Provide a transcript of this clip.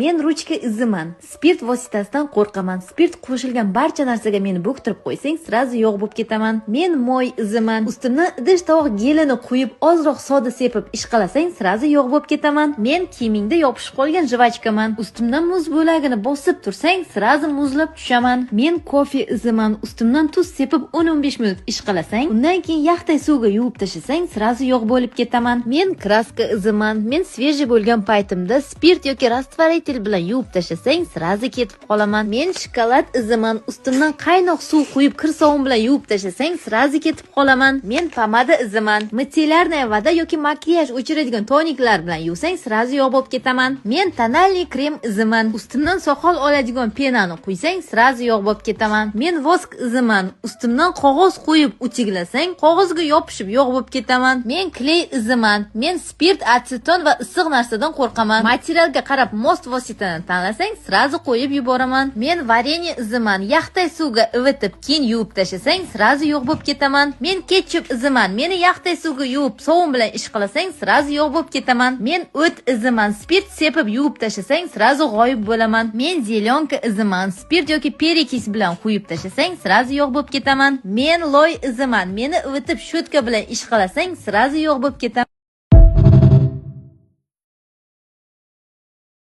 Men ruchka iziman. Spirt vositasidan qo'rqaman. Spirt qo'shilgan barcha narsaga meni bo'ktirib qo'ysang, сразу yo'q bo'lib ketaman. Men moy iziman. Ustimdan idish tovoq gelini quyib, ozroq soda sepib ishqalasang, сразу yo'q bo'lib ketaman. Men kiyimingda yopishib qolgan жвачка man. Ustimdan muz bo'lagini bosib tursang, сразу muzlab tushaman. Men kofe iziman. Ustimdan tuz sepib 10-15 minut ishqalasang, undan keyin yaxday suvga yuvib tashlasang, сразу yo'q bo'lib ketaman. Men краска iziman. Men свежий bo'lgan paytimda spirt yoki растворитель bilan yuvib tashlasang, сразу ketib qolaman. Men shokolad iziman. Ustimdan qaynoq suv quyib, kir sovun bilan yuvib tashlasang, сразу ketib qolaman. Men pomada iziman. Мицеллярная вода yoki makiyaj o'chiradigan toniklar bilan yuvsang, сразу yo'q bo'lib ketaman. Men тональный krem iziman. Ustimdan soqol oladigan пена ni quysang, сразу yo'q bo'lib ketaman. Men воск iziman. Ustimdan qog'oz qo'yib utyuglasang, qog'ozga yopishib yo'q bo'lib ketaman. Men клей iziman. Men spirt, atseton va issiq narsadan qo'rqaman. Materialga qarab mos vositani tanlasang, сразу qo'yib yuboraman. Men варенье iziman. Yaxday suvga ivitib, keyin yuvib tashlasang, сразу yo'q bo'lib ketaman. Men ketchup iziman. Meni yaxday suvga yuvib, sovun bilan ishqalasang, сразу yo'q bo'lib ketaman. Men o't iziman. Spirt sepib yuvib tashlasang, сразу g'oyib bo'laman. Men зелёнка iziman. Spirt yoki перекись bilan quyib tashlasang, сразу yo'q bo'lib ketaman. Men loy iziman. Meni ivitib, щётка bilan ishqalasang, сразу yo'q bo'lib ketaman.